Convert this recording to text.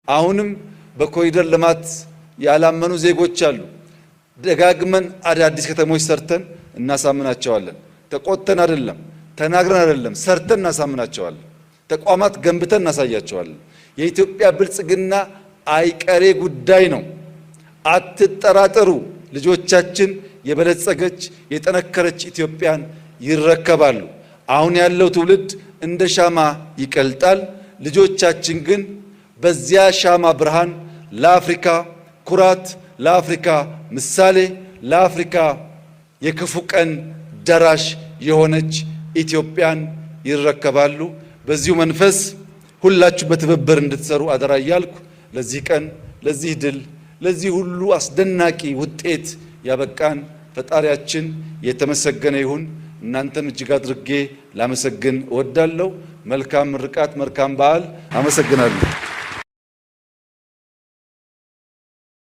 አሁንም በኮሪደር ልማት ያላመኑ ዜጎች አሉ። ደጋግመን አዳዲስ ከተሞች ሰርተን እናሳምናቸዋለን። ተቆጥተን አይደለም፣ ተናግረን አይደለም፣ ሰርተን እናሳምናቸዋለን። ተቋማት ገንብተን እናሳያቸዋለን። የኢትዮጵያ ብልጽግና አይቀሬ ጉዳይ ነው። አትጠራጠሩ። ልጆቻችን የበለጸገች የጠነከረች ኢትዮጵያን ይረከባሉ። አሁን ያለው ትውልድ እንደ ሻማ ይቀልጣል። ልጆቻችን ግን በዚያ ሻማ ብርሃን ለአፍሪካ ኩራት፣ ለአፍሪካ ምሳሌ፣ ለአፍሪካ የክፉ ቀን ደራሽ የሆነች ኢትዮጵያን ይረከባሉ። በዚሁ መንፈስ ሁላችሁ በትብብር እንድትሰሩ አደራ እያልኩ ለዚህ ቀን፣ ለዚህ ድል፣ ለዚህ ሁሉ አስደናቂ ውጤት ያበቃን ፈጣሪያችን የተመሰገነ ይሁን። እናንተም እጅግ አድርጌ ላመሰግን እወዳለሁ። መልካም ምርቃት፣ መልካም በዓል። አመሰግናለሁ።